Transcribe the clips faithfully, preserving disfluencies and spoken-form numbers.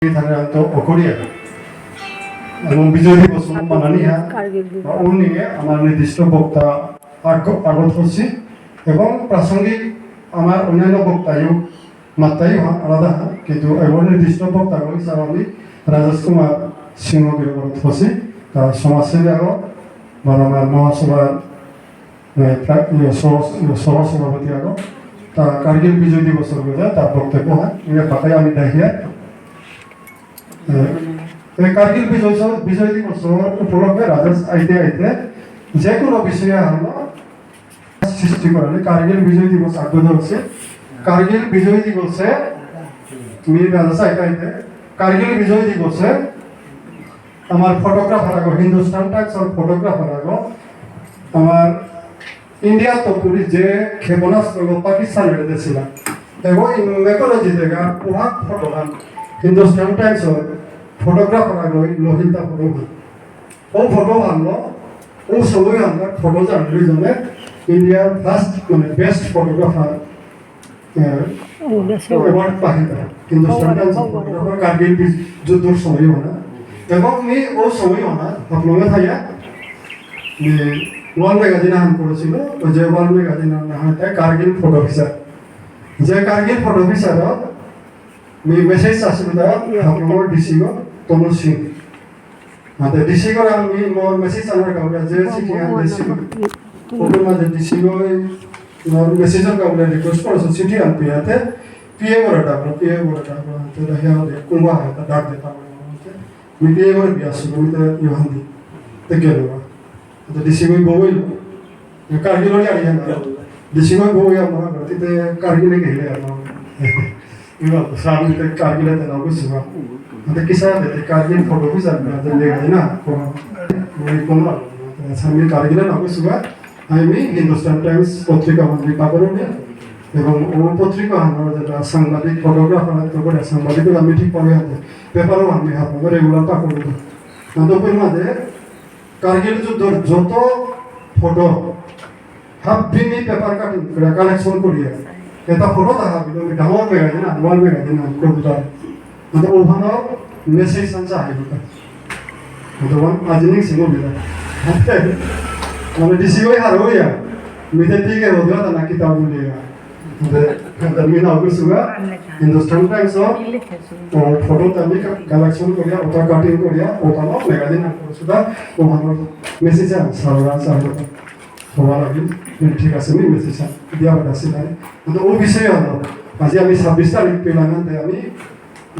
এহানরে আনতো অকরিয়া এবং বিজয় দিবস মানানি হা, কার্গিল দিবস। বা উনি আমার নির্দিষ্ট বক্তা আগ-, আগত হসি এবং প্রাসঙ্গিক আমার অন্যান্য বক্তায়ও মাত্তাই হা আলাদা হা, কিন্তু এবার নির্দিষ্ট বক্তা হিসাবে আমি রাজেশ কুমার সিংহ গিরকরে থসি, তা সমাজসেবী আগো, বা আমার মহাসভার, এ, প্রা-, ইয়ে, সহ-, ইয়ে, সহ সভাপতি আগো, তা কার্গিল বিজয় দিবসর কথা, তার বক্তব্য হয়, ইয়ে পাতায় আমি দেখিয়া। এ, এই কার্গিল বিজয় স-, বিজয় দিবসর উপলক্ষে রাজেশ আইতে আইতে যে কোনো বিষয়ে আমরা সৃষ্টি করেন। কার্গিল বিজয় দিবস আগ্রহ হচ্ছে। কার্গিল বিজয় দিবসে মি রাজা চাইতে আইতে, কার্গিল বিজয় দিবসে আমার ফটোগ্রাফার আগো, হিন্দুস্তান টাইমসর ফটোগ্রাফার আগো, আমার ইন্ডিয়া তো পুরি যে ক্ষেপণাস্ত্র পাকিস্তান এড়ে দিয়েছিল, এবং ইন্দ্রকরে জিতেগা পুরা ফটো হান হিন্দুস্তান টাইমসর ফটোগ্রাফার আগো, লোহিতা ফটো হান। ও ফটো আনলো, ও সময় আমরা ফটো জার্নালিজমে ইন্ডিয়ার ফার্স্ট, মানে, বেস্ট ফটোগ্রাফার, আহ, ও, বেশ। অ্যাওয়ার্ড পাহিতা। হিন্দুস্তান টাইমস ফটোগ্রাফার কার্গিল বিজ-, যুদ্ধর সময় হনা। এবং মি ও সময় হনা, আপনারা Thaiya, me world magazine Ahan করেছিল, ওই যে ওয়ার্ল্ড ম্যাগাজিন আহান তাই কার্গিল ফটো অফিসার। যে কার্গিল ফটো অফিসার, মি মেসেজ আসছিল, আপনার ডিসি গো, তমল সিং। আতে ডিসি গো আমি মোর মেসেজ আনার কাউকে যে চিঠি আন দিছিল। ওপর মাঝে ডিসি গো মোর মেসেজ আনার কাউকে রিকোয়েস্ট করেছে চিঠি আন পিয়াতে পিএ করে ডাকলো, পিএ করে ডাকলো। আতে দেখা হবে কুম্বা হয় তা ডাক দিতে পারবো। মি পিএ করে বিয়া শুরু, মি তো ইহান দি। তে গেল। আতে ডিসি গো বউইল। কার্গিল ওই আড়ি না। ডিসি গো বউইল আমার, তিতে কার্গিলে গেলে আমার। ইমা, সামনে তে কার্গিলে তে নাও সুবা। আতে কিসা তে কার্গিল ফটো কিসা না, তে লেগা না, কোন, ওই কোন, সামনে কার্গিলে নাও সুবা। আমি হিন্দুস্তান টাইমস পত্রিকা মন্ত্রী পাকরুনে, এবং ও পত্রিকা আমার যেটা সাংবাদিক, ফটোগ্রাফার, তো করে সাংবাদিক আমি ঠিক পাবে হাতে। পেপারও আমি হাতে, রেগুলার পাকরুনে। তো ওই মাঝে কার্গিল যুদ্ধর যত ফটো হাব্বি মি পেপার কাটিং করে কালেকশন করিয়া। এটা ফটো দেখা দিল, আমি ডাঙর ম্যাগাজিন, আনোয়ার ম্যাগাজিন, আমি কবিতা। মানে ওখানে মেসেজ আনছে আগে কথা। মানে ওখানে আজিনিং সিং কবিতা। মানে ডিসি ওই হার হইয়া, মিতে ঠিক আছে, ওদের না কিতাব বলিয়া। মানে, মানে মি না ওগুলো সুগা, হিন্দুস্তান টাইমস ও, ও ফটো তে আমি কালেকশন করিয়া, ওটা কাটিং করিয়া, ওটা না ম্যাগাজিন আন করে সুদা, ওখানে মেসেজ আনছে, সারা সারা। হওয়া লাগে, ঠিক আছে, আমি মেসেজ দিয়া পাঠাচ্ছি তাই। কিন্তু ও বিষয়ে হলো, আজি আমি ছাব্বিশ তারিখ পেলাম, তাই আমি,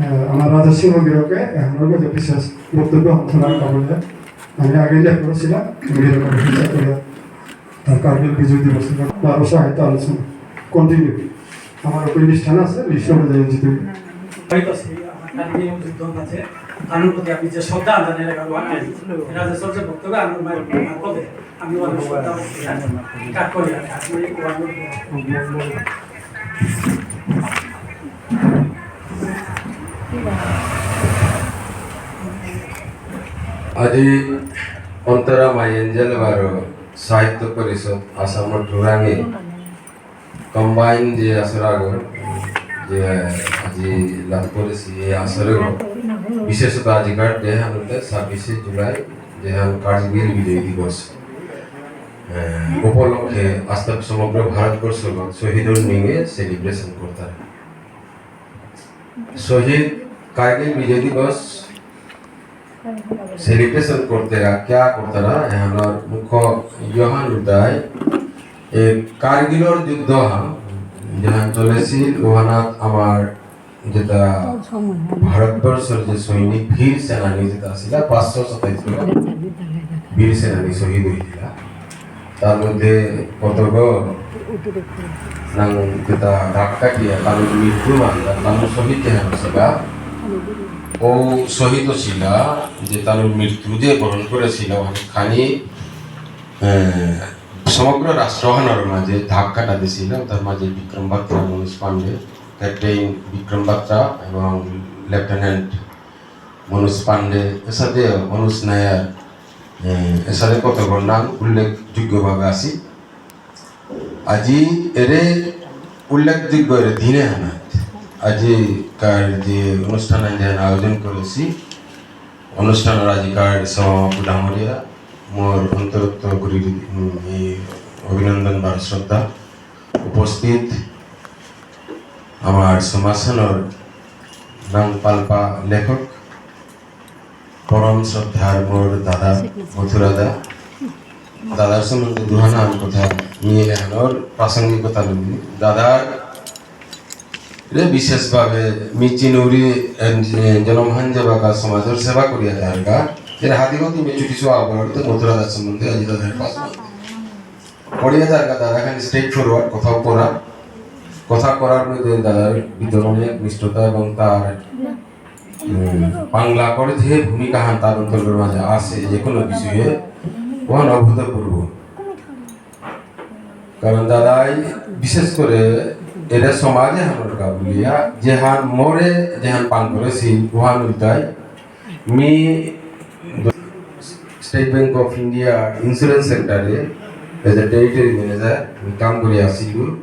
আহ, আমার রাজা সিংহ গিরকে, আহ, আমার কাছে বিশেষ বক্তব্য আলোচনা করবো। আমি আগে লেখ করেছিলাম, গিরকে বিচার করে, তার কার্গিল বিজয় দিবস, বারো সাহিত্য আলোচনা, কন্টিনিউ। আমার ওপেন লিস্ট আছে, লিস্ট অনুযায়ী জিতে। হয়তো সেই আমার কার্গিল যুদ্ধ আছে, তার প্রতি আপনি যে শ্রদ্ধা আদানের এলাকা, এরা যে চলছে বক্তব্য, আমার মায়ের মাধ্যমে আমি অনেক শ্রদ্ধা কাজ করি আর কি। আপনি ওয়ার্ড আজি অন্তরা মাই এঞ্জেল বারো সাহিত্য পরিষদ আসামর টুরাঙে কম্বাইন যে আসর আগর, যে আজি লাভ করেছি এই আসরে, বিশেষত আজিকার দেহান হতে ছাব্বিশে জুলাই, দেহান কার্গিল বিজয় দিবস, আহ, উপলক্ষে আজ তক সমগ্র ভারতবর্ষ শহীদর নিঙে সেলিব্রেশন করতারা। শহীদ কার্গিল বিজয় দিবস সেলিব্রেশন করতারা, কিয়া করতারা, এহানর মুখ্য ইয়হান উদ্দায়, এ কার্গিলর যুদ্ধ হান, যেহান চলেছিল, ওহানাত আমার যেটা ভারতবর্ষর যে সৈনিক বীর সেনানী যেটা আসিলা, পাঁচশো সাতাইশ জন বীর সেনানী শহীদ হয়েছিলা। তার মধ্যে কতগ নাং যেটা ধাক্কা দিয়া তার মৃত্যু মানলা, তার শহীদ যেহান সেটা, ও শহীদ ছিলা যে তার মৃত্যু যে বরণ করেছিল, অনেকখানি, আহ, সমগ্র রাষ্ট্রহানর মাঝে ধাক্কাটা দিছিল। তার মাঝে বিক্রম বাত্রা, মনোজ পাণ্ডে, ক্যাপ্টেন বিক্রম বাত্রা এবং লেফটেন্যান্ট মনোজ পাণ্ডে, এসাদে অনুজ নায়ার, এ, এসাদে কতগর নাম উল্লেখযোগ্যভাবে আসি। আজি এরে উল্লেখযোগ্য এরে দিনে হানাত। আজিকার যে অনুষ্ঠান আয়োজন করেছি, অনুষ্ঠানর আজিকার সভাপতি ডাঙরিয়া, মোর অন্তরত্ত গুরি, উম, এই অভিনন্দন বারো শ্রদ্ধা। উপস্থিত আমার সমাজসেবার নাঙ পালপা লেখক, পরম শ্রদ্ধার মোর দাদা মথুরা দা। দাদার সম্বন্ধে দুহান আহান কথা নিয়ে আহানর প্রাসঙ্গিকতা নিয়ে। দাদার রে বিশেষভাবে মি চিনুরি, এ, জনমহান যেবাকা সমাজর সেবা করিয়া যারগা। এর হাদিগতি মি চুটি চুয়া অপরাধ মথুরা দার সম্বন্ধে আজি দাদার পাশে। করিয়া যারগা দাদা খানি straight forward কথা করা। কথা করার মধ্যে দাদার ভিতরে অনেক মিষ্টতা এবং তার, উম, বাংলা করে যে ভূমিকা হান তার অন্তরের মাঝে আছে যে কোনো বিষয়ে, ওহান অভূতপূর্ব। কারণ দাদাই বিশেষ করে এরা সমাজ এহানর কা বুলিয়া, যেহান মোরে, যেহান পান করেসি, ওহান উল্টাই। মি State Bank of India insurance sector এ as a territory manager মি কাম করিয়া আসিলু।